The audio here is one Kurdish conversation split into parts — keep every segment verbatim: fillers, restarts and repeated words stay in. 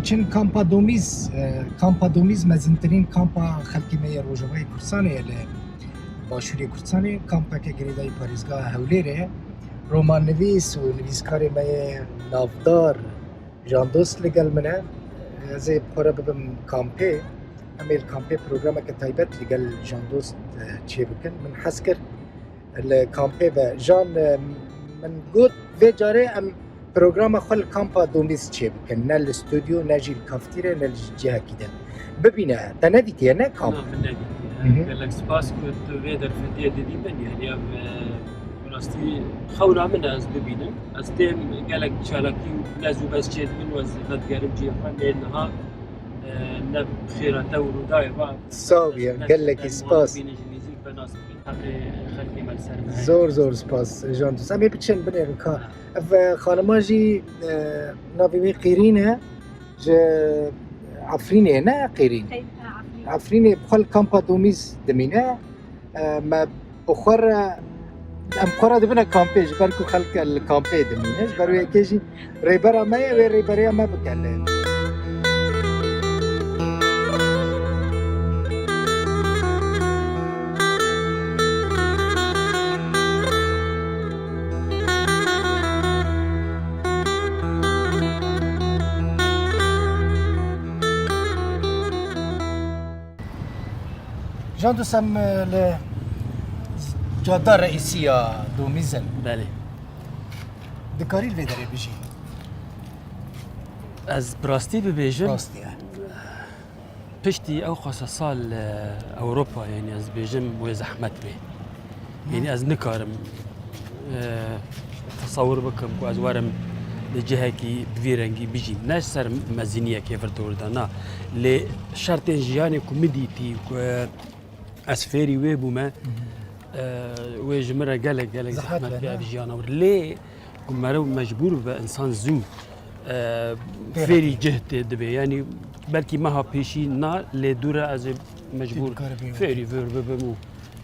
Çin kampa Domîz, e, kampa Domîz mezintirîn kampa xelkê me yê Rojavayê Kurdistanê ye li Başûrê Kurdistanê. Kampeke girêdayî parêzgeha Hewlêrê ye. Romannivîs û nivîskarê me yê navdar Jandost li gel min e. Ez ê bi xwe re bibim kampê. Em ê li kampê programeke taybet li gel Jandost, e, çêbikin. Min hez kir li kampê be. Jan, e, min got, vê carê em programa xwe li kampa Domîz çêbikin. Ne li stûdyo, ne jî li kaftîrê, ne li cihekî din. Bibîne, te nedîtiye, ne kamp? Na, min nedîtiye. Hı hı. Gelek spas ku tu vê derfetiyê didî min. Yanî ev, e, bi rastî xewna min e ez bibînim. Ez têm gelek çalakî û lez û bez çêdibin û ez vedigerim cihê xwe. Lê niha, e, ne bi xêra te û rûdayê ve. Sax bî, gelekî spas. Bîne jî nêzîk be nas bibîn. Heqê xelkê me li ser me heye. Zor, zor spas, Jandost. Em ê biçin binêrin ka. Ha. Ev, e, xanima jî, e, navê wê Qîrîn e. Ji Efrînê ne Qîrîn? Qey-, ha, Efrîn. Efrînê bi xwe li kampa Domîz dimîne. E, me bi xwe re, em xwe re dibine kampê, ji ber ku xelk li kampê dimîne. Ji ber wê yekê jî rêbera me ye, wê rêberiya me bike lê. Jandost, em, e, li cadda reîsî ya Domîz in. Belê. Dikarî li vê derê bijî? Ez bi rastî bibêjim. Rastî ye. Piştî ew xwasa sal, e, Ewropa, yanî ez dibêjim wê zehmet bê. Yanî ez nikarim, e, tesewir bikim ku ez werim li cihekî bi vî rengî bijîm. Ne ji ser meziniyekê vir dor de, na. Lê şertên jiyanê ku min dîtî, ku ez fêrî wê bûme, e, wê ji min re gelek, gelek zehmet be ev jiyana wir. Lê ku meriv mecbûr be, insan zû, e, fêrî cih tê dibe. Yanî belkî meha pêşî na, lê dû re ez ê mecbûr fêrî vir bibim û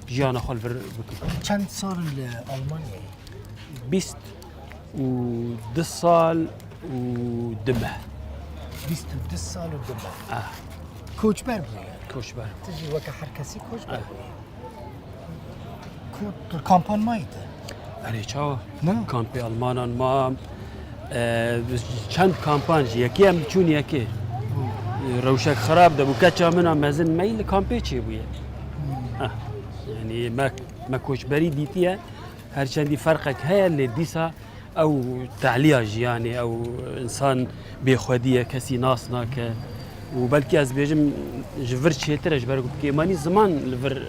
jiyana xwe li vir bikim. Çend sal in li Almanyayê? Bîst û du sal û du meh. Bîst û du sal û du meh. Ah. Koçber bûye. Koçber. Tu jî weke her kesî koçber bûye. Ku tu kampan mayî te? Erê, çawa? Ne? Kampê Almanan mam. E, çend kampan jî. Yekê em diçûn yekê. Rewşek xirab de bû. Keça min a mezin meyî li kampê çêbûye. Ah, yanî me, me koçberî dîtiye. Her çendî ferqek heye, lê dîsa ew taliya jiyanê, ew insan bêxwedî ye, kesî nas nake. Û belkî ez dibêjim ji vir çêtir e, ji ber ku bi kêmanî ziman li vir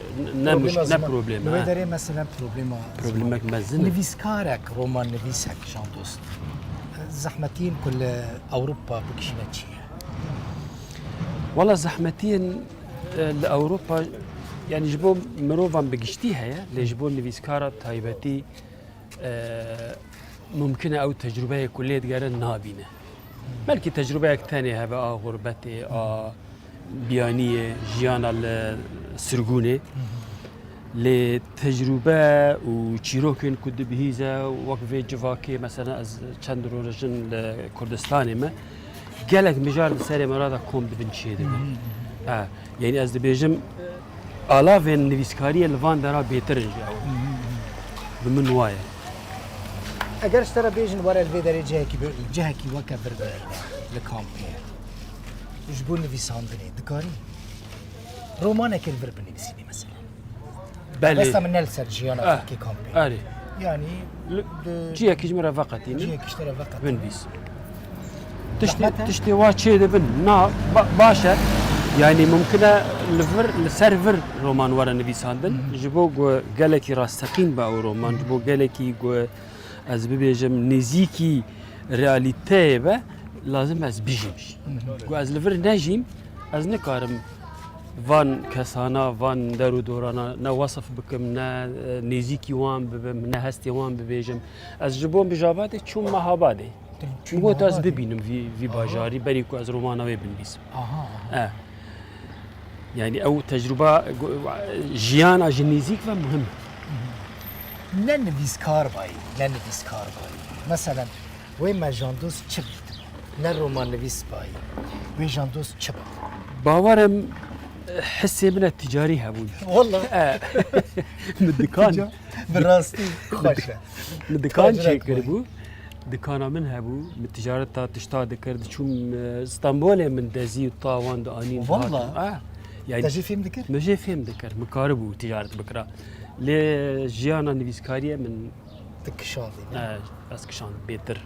ne muşk-, ne problem e. Li wê derê mesela problema ziman. Problemek mezin e. Nivîskarek, romannivîsek, Jandost, zehmetiyên ku li Ewropa bikişîne çi ye? Wela zehmetiyên, e, li Ewropa, yanî ji bo mirovan bi giştî heye, lê ji bo nivîskara taybetî, e, mumkin e ew tecrûbeyê ku lê digere nabîne. Belkî tecrûbeyek tenê hebe a xurbetê, a biyaniyê, jiyana li sirgûnê. Lê tecrûbe û çîrokên ku dibihîze, wek vê civakê, mesela ez çend roj in li Kurdistanê me, gelek mijar di serê me re de kom dibin, çêdibin. E, yanî ez dibêjim, alavên nivîskariyê li van dera bêtir in ji ew. Bi min waye. Eger ji te re bêjin, were li vê derê cihekî bi-, cihekî weke vir bi li kampê, ji bo nivîsandinê, dikarî romanekê li vir binivîsînî mesela? Belê. Besta min ne li ser jiyana xelkê kampê. Erê. Yanî ciyekî ji min re veqetînin. Ciyekî ji te re veqetînin. Binivîs. Tiştê, tiştê wa çê dibin. Na, ba-, baş e. Yanî mumkin e li vir, li ser vir roman were nivîsandin. Ji bo ku gelekî rasteqîn be ew roman, ji bo gelekî ku ez bibêjim nêzîkî realîteyê be, lazim ez bijîm jî. Ku ez li vir nejîm, ez nikarim van kesana, van der û dorana ne wesif bikim, ne, e, nêzîkî wan bibim, ne hestê wan bibêjim. Ez ji bo Mijabatê çûm Mehabadê. Çûm Mehabadê. Got ez bibînim vî, vî bajarî, berî ku ez romana wê binivîsim. Aha, aha. E. Yanî ew tecrûba, jiyana ji nêzîk ve muhim e. Ne nivîskar bayî, ne nivîskar bayî. Meselen, wê me Jandost çi bîtibe? Ne romannivîs bayî. Wê Jandoz çi ba? Bawer im, hisê min e ticarî hebûn. Walla. E, min dikan, Tica-, bi rastî xweş e. Min dikan Tacirek çêkiribû. Dikana min hebû. Min ticareta tişta dikir. Diçûm, e, Stenbolê min dezî û tawan dianîn. Walla. Dihatim. Ah, yani Te jî fêm dikir? Min jê fêm dikir. Min karibû ticaret bikira. Lê jiyana nivîskariyê min Dikişandî, ne? E, ez kişand bêtir.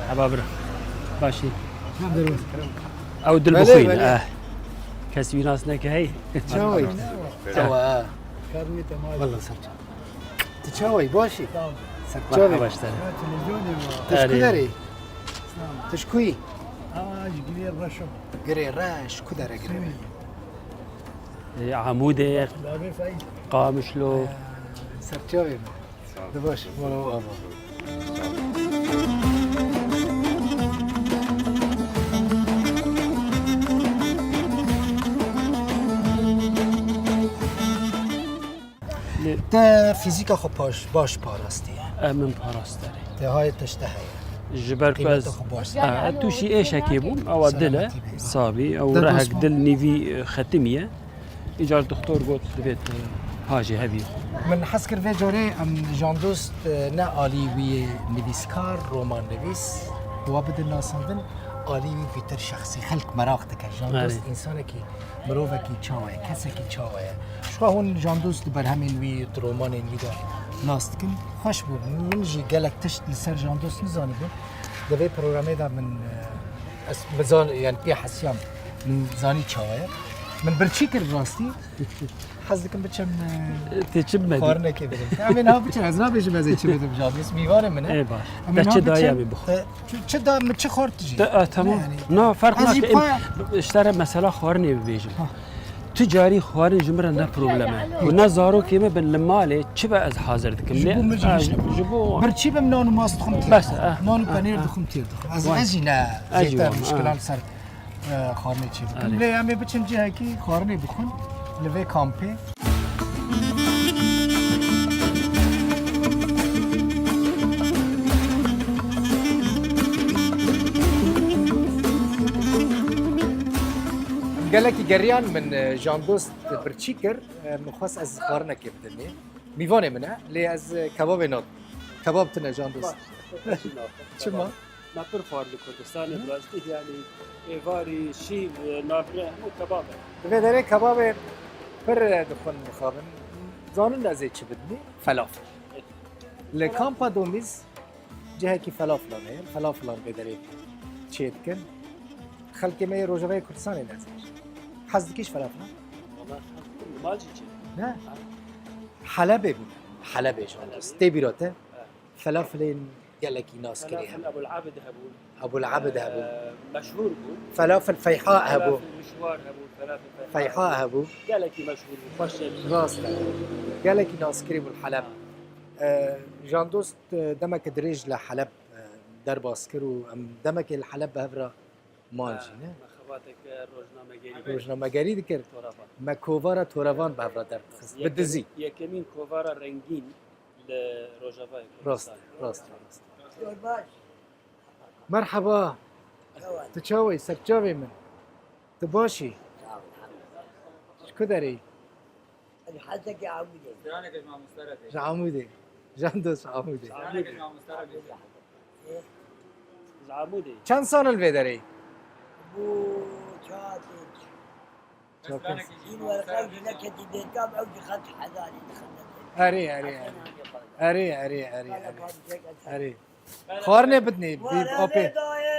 Heba bira. Başî. Ew dil Belê, bixwîne, belê. Eh. Kes wî nas neke hey. Çawa yî? Çawa? Karnê te mal. Walla ser çawa. Tu çawa yî? Baş î? Tamam. Ser çavê. Merhaba işte. Ya, televizyonê mi? Tu ji ku derê? Tamam. Tu ji ku yî? Aa, ji Girê Reş im. Girê Reş, ku dere Girê Reş? Sûrî. Ê, Amûdê, Babê Feîz. Qamişlo. Ee, ser çavê mi? Di baş, wala wala. Te fîzîka xwe paş, baş parastiye. E, min paraste. Te hayê tişte heye. Ji ber ku Qîmeta ez, xwe baş. E, tûşî êşekê bûm, ewa dil e, Selametî bê. Sabî, ew Dil rehek dostum. Dil nîvî, e, xetimiye. Îcar doktor got, divêt, e, pajê hebî. Min hez kir vê carê em Jandoz, e, ne alî wî yê nivîskar, romannivîs, wa bidin nasandin, alî wî bîtir şexsî. Xelk meraq dike. Jandoz Erê. Însanekî, mirovekî çawa ye, kesekî çawa ye. Ji xwe hûn Jandoz di berhemên wî, di romanên wî de nas dikin. Xweş bû. Min jî gelek tişt li ser Jandoz nizanîbû. Di vê programê de min, e, ez, min zan-, yani pê hesiyam, min zanî çawa ye. Min birçî kir bi rastî. Hez dikim biçim, e, Tê çi bimedî? Xwarinekê bidim. Em ê niha biçin, ez nabêjim ez ê çi bidim Jandoz. Mîvanê min e. Ê baş. Em ê Te niha çi daye biçin, min bixwe. Te çi, çi da, min çi xwar tu jî? Te, e, tamam. Yani, Na, ferq ez jî nake. Em xwe ji te re mesela xwarinê bibêjim. Ha. Tu carî xwarin ji min re ne problem e. Û ne zarokê me bin li malê çi be ez hazir dikim. Ji bo Lê, min jî ha, hiç ne. Ji bo Birçî bim nan û mast dixwim têr Bes, dixwim. eh, Nan û eh, penêr eh. dixwim têr dixwim. Ez, Vay. Ez jî ne Ez jî zêdetir wan, muşkilan eh. ser, e, xwarinê çê bikim. Erê. Lê em ê biçin cihekî xwarinê bixwin. Li vê kampê. Gelekî geriyan min, e, Jandoz birçî kir. E, min xwest ez xwarinekê bidimê. Mîvanê min e, lê ez, e, kebabê nadim. Kebab tune Jandoz. Baş, baş, baş. Çima? Me pir xwar li Kurdistanê, bi rastî, yani êvarî, şîv, navre, hemû kebab e. Di vê derê kebabê pir dixwin mixabin. Zanin ez ê çi bidimî? Felafel. Li kampa Domîz cihekî felafilan heye. Felafilan vê derê çê dikin. Xelkê me yê Rojavayê Kurdistanê ne ez ê bêjim. Hez dikî ji felafilan? Wala, mal jî çê. Ne? Ha. Helebê bûne. Helebê ji Helebê. Tê bîra te? Ha. Felafilên gelekî naskirî Felafil hebûn. Ebul Abid hebûn. Ebul Abid hebûn. Ee, meşhûr bûn. Felafil Feyha hebû. Felafil Mişwar hebûn, Felafil Feyha Feyha hebûn. Hebû. Gelekî meşhûr bûn, xweş lê bûn. Rast e. Gelekî naskirî bûn Heleb. Ha. Ee, Jandoz, e, demeke dirêj li Heleb, e, derbas kir û em demekê li Heleb bi hev re man Ha, jî, ne? Me xebateke rojnamegerî kir. Rojnamegerî dikir. Torevan. Me kovara Torevan bi hev re derdixist. Bi Yekem-, dizî. Yekemîn kovara rengîn li Rojavayê Rast, Kurdistanê. Rast, rast. Merhaba. Çawa? Tu çawa yî? Serçavê min. Tu baş î? Sağ ol, elhamdülillah. Ji ku derê yî? Ez Hezekê Amûdê. Straneke ji mamoste re bêje. Ji Amûdê. Jandoz ji Amûdê. Straneke ji mamoste re bêje. Ji Amûdê. Çend sal li vê derê yî? Bû çar sal. Çar sal. Straneke ji Hîn mamoste werqe re bêje. Ji neketî bêrkam ew ji xelk hezarî dixin neketî. Erê, erê, erê. Erê, erê, erê, erê. Erê. Xwarinê bidinê, bi apê. Lê dayê,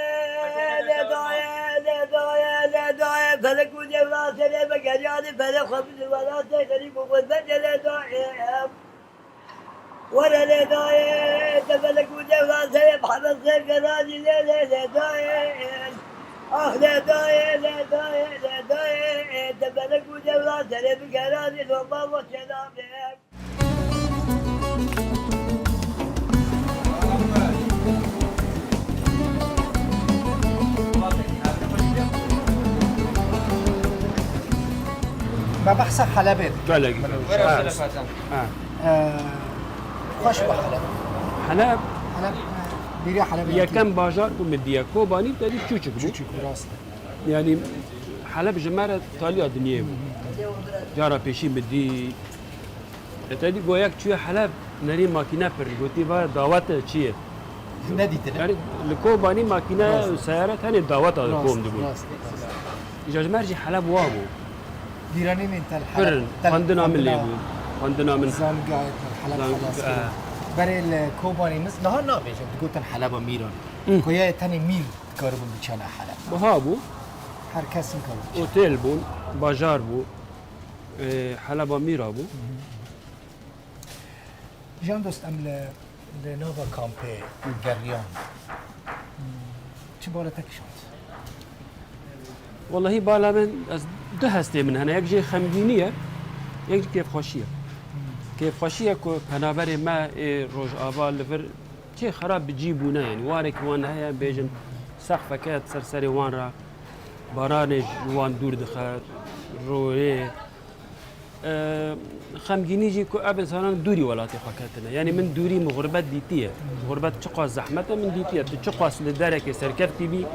lê dayê, lê dayê, lê dayê, felek û devra serê me geryanê, felek xwe bidin wela te xerîb û xwe zengê lê dayê. Were lê dayê, te felek û devra serê Mihemed Sêr Geranî lê lê lê dayê. Ax lê dayê, lê dayê, lê dayê, te felek û devra serê bi geranî loma we selamê. Me behsa Helebê dike. Gelek. Were Ha. Xelef Hasan. Ha. Ee, xweş be Heleb. Heleb Heleb, e, bîriya Helebê yekem bajar ku min diye Kobanî, te dî çûçik bû. Çûçik bû, rast e. Yani Heleb ji me re taliya dinyê bû. Cara pêşî min dî, e, te dî go yek çûye Heleb, nerî makîne pir, gotî, "Va dawet e, çi ye?" Nedîtine. Yani li Kobanî makîne, Rast. Seyare tenê daweta Rast, kom dibûn. Rast, rast. Îja ji me re jî Heleb wa bû. Bîranînên te li Heleb, Pir, te li xwendina min lê xwendina bû. Xwendina min. Zangayê te Heleb Zang-, xelas eh. Kirin. Berê li Kobanê min, niha nabêjin, digotin Heleba Mîran. Hı. Koyayê tenê mîr dikaribûn biçene Heleb. Buha bû. Her kes nikare biçe. Otel bûn, bajar bû. E, Heleba Mîra bû. Hı hı. Can dost, em li, li nava kampê geriyan. Çi bala te kişand? Wellahî bala min, ez du hestê min hene. Yek jê xemgînî ye, yek jî kêfxweşî ye. Kêfxweşî ye ku penaberê me ê Rojava li vir çê xerab bi cî bûne, yanî warek wan heye, bêjin sexfeke ser serê wan re, baranê ji wan dûr dixe, rûyê. E, xemgînî jî ku ev insanan dûrî welatê xwe ketine. Yanî min dûrî, min xurbet dîtiye. Xurbet çiqas zehmet e, min dîtiye. Tu çiqas li derekê serkeftî bî,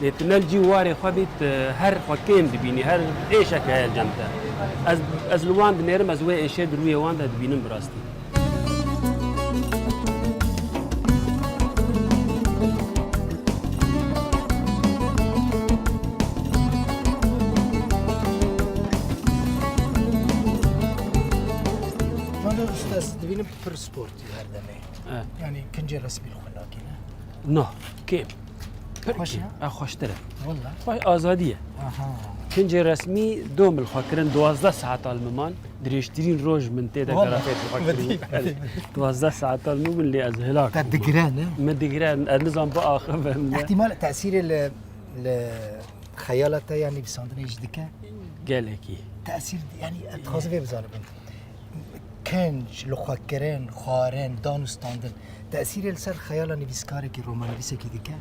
lê tu ne li cî warê xwe bî, tu her xwe kêm dibînî, her êşek heye li cem te. Ez, ez li wan dinêrim, ez wê êşê di rûyê wan de dibînim bi rastî. Can dost, ez dibînim pir sport ê her demê. Evet. Yani kincê resmî li xwe nakîne. Na, kêm. Pir Xweş kêm. E? E, xweştir e. Walla. Xweş, azadî ye. Aha. Kincê resmî dom li xwe kirin, duwazdeh saeta li min man. Dirêjtirîn roj min tê de Walla. Karate li xwe kirin. Duwazdeh saeta li min, lê ez hilak bûm. Te digire, ne? Me digire, ez nizam biaxivim, ne? Îhtimal tesîrê li, li xeyala te ya nivîsandinê jî dike? Gelekî. Tesîr, yani, ez dixwazim vê bizanibim. Kinc, li xwe kirin, xwarin, dan û standin, tesîrê li ser xeyala nivîskarekî, romanivîsekî dike?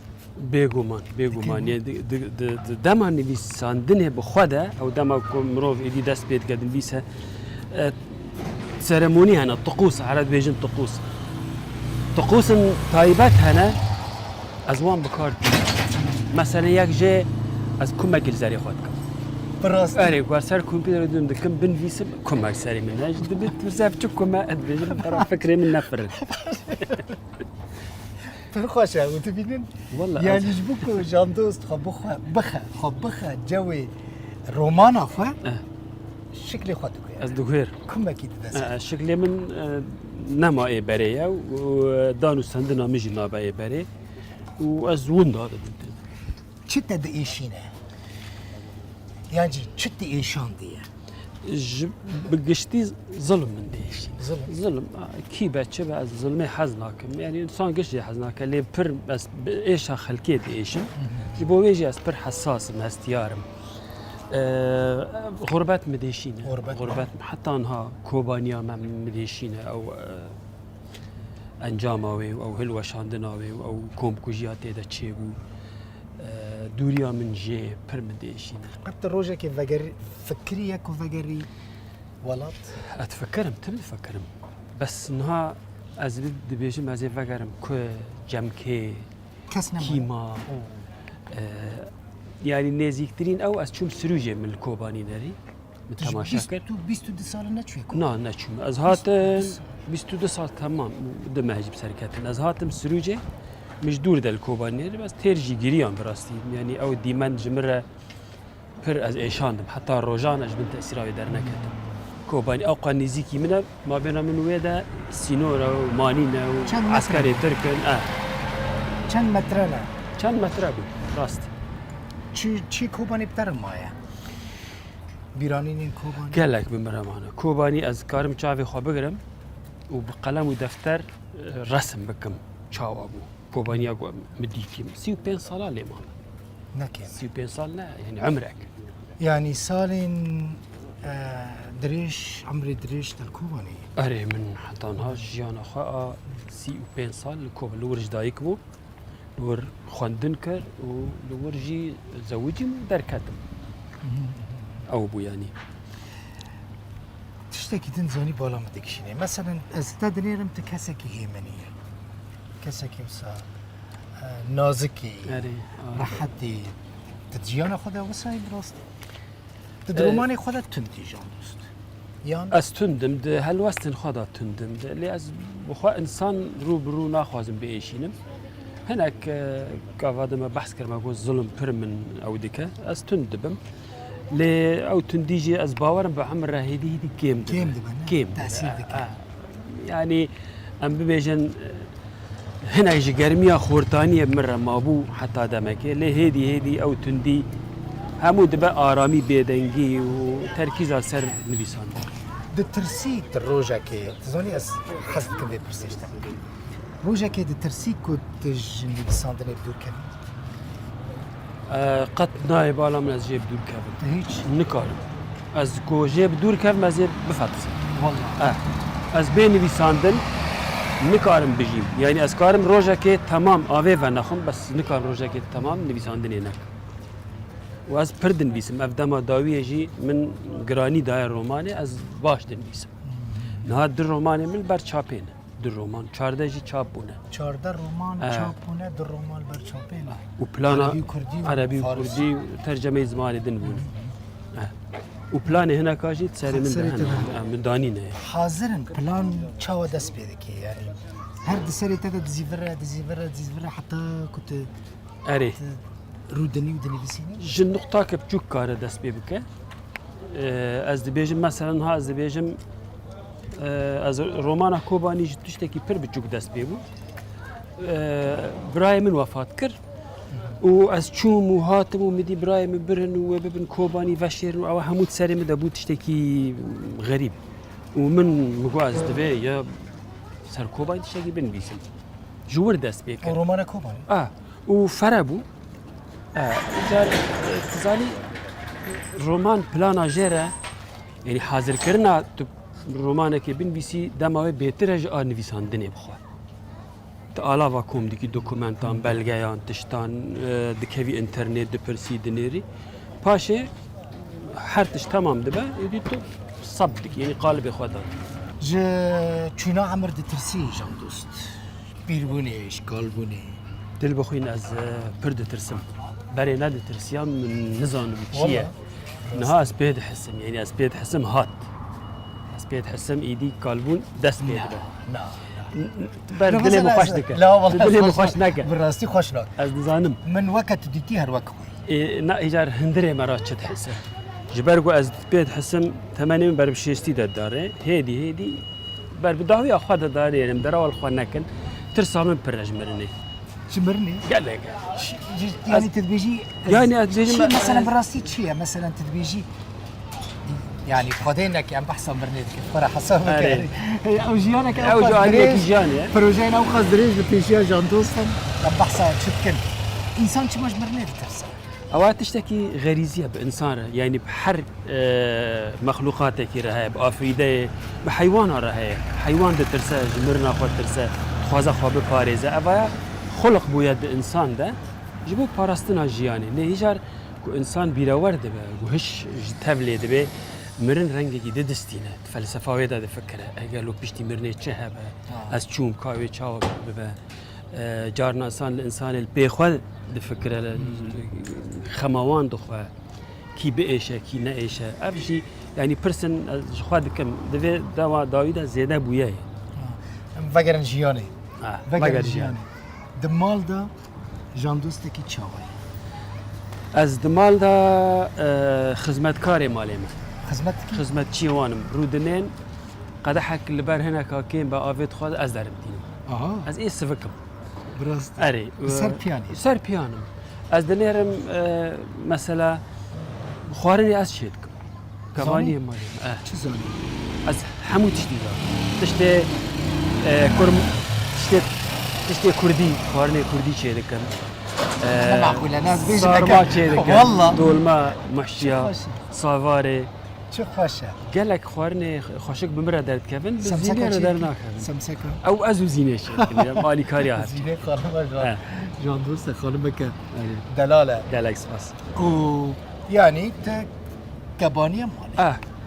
Bêguman, bêguman. Dike, ne? Yê di, di, di, di dema nivîsandinê bi xwe de, ew dema ku mirov êdî dest pê dike dinivîse, e, seremonî hene, tiqûs, ereb dibêjin tiqûs. Tiqûsên taybet hene, ez wan bi kar tînim. Mesela yek jê ez kumekî li serê xwe dikim. Bi rastî. Erê, ku ez ser kompîterê dûm dikim, binivîsim, kumek serê min heye. Ji dibê tu ser çi kume, ez dibêjim, bera fikrê min nefirin. Pir xweş e, û dibînin, Walla yanî ez ji bo ku Can Dost xwe bixwe, bixe, xwe bixe cewê romana xwe, Eh. şiklê xwe diguhere. Ez diguher. Kumekî dide ser. Eh, şiklê min, eh, nema ê berê ye û, eh, dan û sendina min jî nabe ê berê û ez winda dibim. Çi te diêşîne? Yan jî çi te êşandiye? Ji, bi giştî zilm min diêşîne. Zilm? Zilm, a, kî be, çi be, ez zilmê hez nakim. Yanî însan giş jê hez nake, lê pir ez bi êşa xelkê diêşim. Hı hı. Ji bo wê jî ez pir hesas im, hestiyar im. E, xurbet min diêşîne. Xurbet. Xurbet, heta niha kobaniya me min diêşîne. Ew, e, encama wê û ew hilweşandina wê û ew komkujiya tê de çêbû, e, dûriya min jê pir min diêşîne. Qet tu rojekê vegerî, fikiriye ku vegerî welat? Ez difikirim, tim difikirim. Bes niha ez di-, dibêjim ez ê vegerim ku cem kê, Kes nema. Kî ma. Oh. E, yanî nêzîktirîn ew ez çûm Sirûcê min li Kobanî derî. Min Tu ji temaşe bîst, kir. Tu bîst û du sal neçûyî ku? Na, neçûm. Ez Bîst û du hatim sal. bîst û du sal temam, du meh jî bi ser ketin. Ez hatim Sirûcê, min ji dûr de li Kobanê re, ez têr jî giriyam bi rastî. Yanî ew dîmen ji min re pir ez êşandim. Heta rojan ez ji bin tesîra wê derneketim. Kobanî ew qas nêzîkî min e, mabêna min û wê de sînor e û manîn e û Çend metre? eskerê Tirk in. E. Çend metre ne? Çend metre bû, rast. Çi, çi Kobanî bi te re maye? Bîranînên Kobanî? Gelek bi min re mane. Kobanî ez karim çavê xwe bigirim û bi qelem û defter, e, resim bikim. Çawa bû? Kobaniya ku min dîtî. Sî û pênc sala lê mame. Ne kêm. Sî û pênc sal ne, yanî umrek. Yanî salên, e, dirêj, umrê dirêj te li Kobanê? Erê, min heta niha jiyana xwe a sî û pênc sal li Kobanê, li wir ji dayik bûm. Li wir xwendin kir û li wir jî zewicîm û derketim. Mhm. Ew bû yanî. Tiştekî din zanî bala min dikişînê. Meselen ez te dinêrim, tu kesekî hêmenî yî. Kesekî wisa, e, nazikî, Erê, erê. rehetî. Tu di jiyana xwe de wisa yî bi rastî? Tu di E, romanê xwe de tund î, Can Dost. Yan Ez tund im, di helwestên xwe de tund im. Di, lê ez bi xwe însan rû bi rû naxwazim biêşînim. Hinek, e, gava de me behs kir, me got, zulm pir min ew dike. Ez tund dibim. Lê ew tundî jî ez bawer im bi emir re hêdî hêdî kêm dibe. Kêm dibe, ne? Kêm dibe. Tesîr dike. E, e. Yanî em bibêjin, e, hinek ji germiya xortaniyê bi min re mabû heta demekê. Lê hêdî hêdî ew tundî hemû dibe aramî, bêdengî û terkîza ser nivîsandin. Ditirsî tu rojekê, tu zanî ez hez dikim vê pirsê ji te bikim. Rojekê ditirsî ku tu ji nivîsandinê bi dûr kevî? E, qet nayê bala min ez jê bi dûr kevim. Tu hîç? Nikarim. Ez ku jê bi dûr kevim, ez ê bifetisim. Wallah. E, ez bê nivîsandin nikarim bijîm. Yanî ez karim rojekê temam avê venexwim, bes nikarim rojekê temam nivîsandinê nekim. Û ez pir dinivîsim. Ev dema dawiyê jî min giranî daye romanê, ez baş dinivîsim. Niha du romanê min li ber çapê ne. Du roman, çardeh jî çap bûne. Çardeh roman Eh. çap bûne, du roman ber çapê ne. Û plana Erebî û Kurdî û Erebî û Farisî. Kurdî û tercemeyê zimanê din bûne. Eh. Û planê hineka jî serê min de Serê hene. te de hene. Eh, min danîne. Hazir in, plan çawa dest pê dike, yanî her di serê te de dizîvire, dizîvire, dizîvire heta ku tu Erê. Rûdinî û dinivîsînî? Ji nuqtake biçûk kare dest pê bike. Ee, ez dibêjim, mesela niha ez dibêjim, ee, ez romana Kobanî ji tiştekî pir biçûk dest pê bû. Ee, birayê min wefat kir û ez çûm û hatim û min dî birayê min birin û wê bibin Kobanî veşêrin û ewa hemû di serê min de bû tiştekî xerîb. Û min, min got ez divê ya ser Kobanî tiştekî binivîsim. Ji wir dest pê kir. Ew romana Kobanî? A, û fere bû. E, îcar, e, tu zanî, roman plana jê re, yanî hazirkirina tu romanekê binivîsî, dema wê bêtir e ji a nivîsandinê bi xwe. Tu alava kom dikî dokumentan, belgeyan, tiştan, e, dikevî înternet, dipirsî, dinêrî. Paşê her tişt temam dibe, êdî tu seb dikî, yanî qalibê xwe da. Ji çûna emir ditirsî, Can Dost? Pîrbûnê, ji kalbûnê? Dil bixwîn ez, e, pir ditirsim. Berê neditirsiya min nizanim çi ye. Wala. Niha ez pê dihisim, yanî ez pê dihisim hat. Ez pê dihisim êdî kalbûn dest pê dibe. Na, na, na. N-, n-, ber dilê min xweş dike. La, wala, dilê min xweş nake. Bi rastî xweş nake. Ez dizanim. Min weke tu dîtî her wek xwe. Ê, na, îcar hundirê me ra çi dihise. Ji ber ku ez pê dihisim, temenê min ber bi şêstî de dare. Hêdî, hêdî ber bi dawiya xwe de darêrim, derewa li xwe nekin. Tirsa min pir e ji mirinê. Ji mirinê? Gelek. Ş-, ji, yanî Ez tu dibêjî, ez, Yanî ez dibêjim, çi, e, mesela bi rastî çi ye? Mesela tu dibêjî, yanî Xwedê neke, em behsa mirinê dikin. Xwe re hesab Erê. bikin. Ew jiyanek Ew ew ji qas aliyekî dirêj, jiyanê. projeyên ew qas dirêj li pêşiya Can Dost in. Em behsa çi dikin? Însan çima ji mirinê ditirse? Ewa tiştekî xerîzî ye bi însan re. Yanî bi her, e, mexlûqatekî re heye, bi afirîdeyê, bi heywana re heye. Heywan ditirse, ji mirina xwe ditirse, dixwaze xwe biparêze. Eva ya xulq bûye di însan de ji bo parastina jiyanê. Lê hîjar ku însan bîrewer dibe, ku hiş ji tevlê dibe, mirin rengekî didistîne. Di felsefa wê de difikire. Eger lo piştî mirinê çi hebe, Ha. ez çûm ka wê çawa bibe. E, carna însan li însanê li pê xwe difikire, li Hmm. xema wan dixwe, kî biêşe, kî neêşe. Ev jî, yanî pirsin ez ji xwe dikim, di vê dema dawî de zêde bûye ye. Ha. Em vegerin jiyanê. Ha, Vegerin vegerin jiyanê. jiyanê. Di mal de Jandostekî çawa ye? Ez di mal de, e, xizmetkarê malê me. Xizmet dikî? Xizmetçiyê wan im. Rûdinên, qedehek li ber hineka kêm be avê dixwaze, ez derim tînim. Aha. Ez ê sivik im. Bi rastî. Erê, Bi ser e, piyanî. ser piyan im. Ez dinêrim, e, mesela, xwarinê ez çê dikim. Kevaniyê Zanî? malê me. Eh. Çi zanî? Ez hemû tiştî zanim. Tiştê, e, kurm, tiştê, tiştê kurdî, xwarinê kurdî çê dikim. E, Ne maqûl e, ne ez bêjim sarma eke. çê dikim. Walla. Dolma, mahşiya, Çi xweş e. savarê. Çi xweş e. Gelek xwarinê xweşik bi min re derdikevin, bi Semseka Zînê re çê dikî? dernakevin. Semseka. Ew ez û Zînê çê dikin, ya, alîkariya her. Zînê xanima Can, Eh. Can Dost e, xanimeke Erê. delal e. Gelek spas. Ku, yanî, tu kebaniye malê. Eh.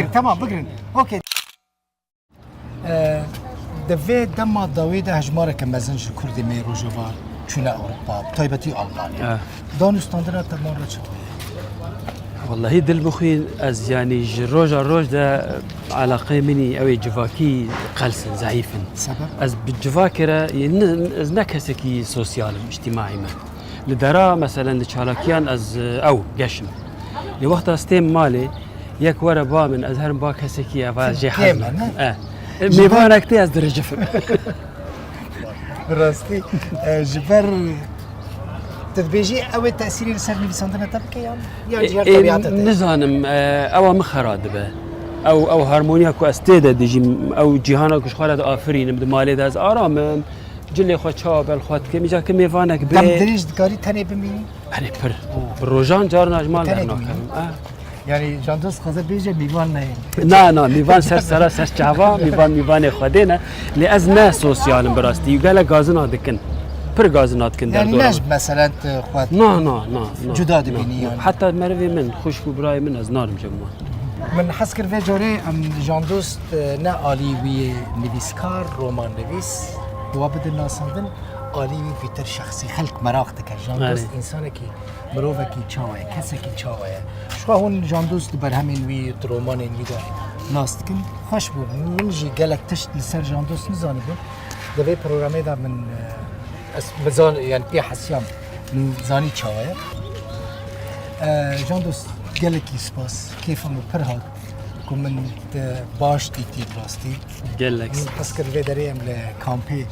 bigirin, tamam, bigirin. Okey. E, di vê dema dawî de hejmareke mezin ji Kurdê me yê Rojava çûne Ewropa, bi taybetî Almanya. Eh. Danûstandina te van re çi bûye? Wellahî dil bixwîn ez, yanî ji roja roj de eleqeyê min î ew ê civakî qels in, zeîf in. Sebeb? Ez bi civakê re, ne, ez ne kesekî sosyal im, îctîmaî me. Li dera, meselen, li çalakiyan ez, e, ew, geş im. Lê wexta ez têm malê, yek were ba min, ez herim ba kesekî, eva jê hez nakim. E. E, mêvanek tê ez dirijifim. Bi rastî, e, ji ber tu dibêjî ew ê tesîrê li ser nivîsandina te bike yan? Yan jî her tebîata te? Nizanim, e, ewa min xera dibe. Ew, ew harmoniya ku ez tê de dijîm, ew cîhana ku ji xwe re diafirînim, di malê de ez aram im, cilê xwe çawa be li xwe dikim, îca ki mêvanek bê. Dem dirêj dikarî tenê bimînî? Erê pir. Bi rojan carna ji mal dernakevim. Ah. Yani Can Dost xweze bêje mîvan neyên. Na, na, mîvan ser sera, ser çava, mîvan, mîvanê Xwedê ne. Lê ez ne sosyal im bi rastî. Gelek gazina dikin. Pir gazina dikin. Yani derdora ne min. Mesela tu xwe. Na, na, na, na. Cuda dibînî yani. Heta merivê min, xwişk û birayê min ez narim cem wan. Min hez kir vê carê em Can Dost, e, ne alî wî yê nivîskar, romannivîs, wa bidin nasandin, alî wî vîtir şexsî. Xelk meraq dike. Can Dost însanekî, mirovekî çawa ye, kesekî çawa ye? Ji xwe hûn Can Dost di berhemên wî, di romanên wî de nas dikin. Xweş bû. Min jî gelek tişt li ser Can Dost nizanibû. Di vê programê de min, e, ez, min zan-, yani pê hesiyam, min zanî çawa ye. E, Can Dost, gelekî spas. Kêfa min pir hat ku min te baş dîtî bi rastî. Gelek spas. Min hez kir vê derê em li kampê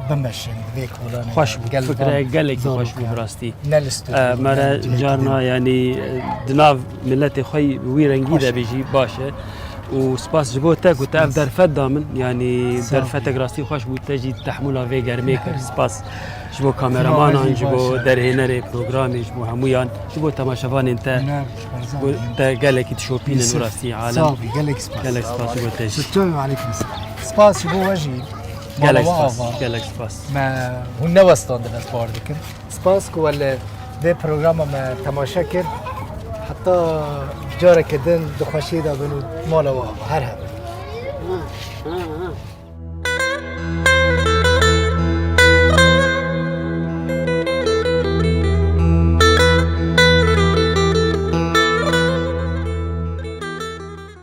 bimeşin, vê kolanê. Xweş bû, fikre gelekî xweş bû bi rastî. Ne li stûdyo, e, me re carna, yanî, e, di nav miletê xwe yî wî rengî de bî jî baş e. Û spas ji bo te ku te ev derfet da min, yanî derfetek rastî xweş bû, te jî tehmûla vê germê kir. Spas ji bo kameramanan, ji bo derhênerê programê, ji bo hemûyan, ji bo temaşevanên te, ji bo te gelekî dişopînin û rastî alem. Sağ ol, gelek spas. Gelek spas ji bo te jî. Selamun aleyküm. Spas ji bo we jî. Gelek spas, gelek spas. Me hûn newestandin, ez bawer dikim. Spas ku we li vê programa me temaşe kir. Heta careke din di xweşiyê de bin û mala we ava. Her heb.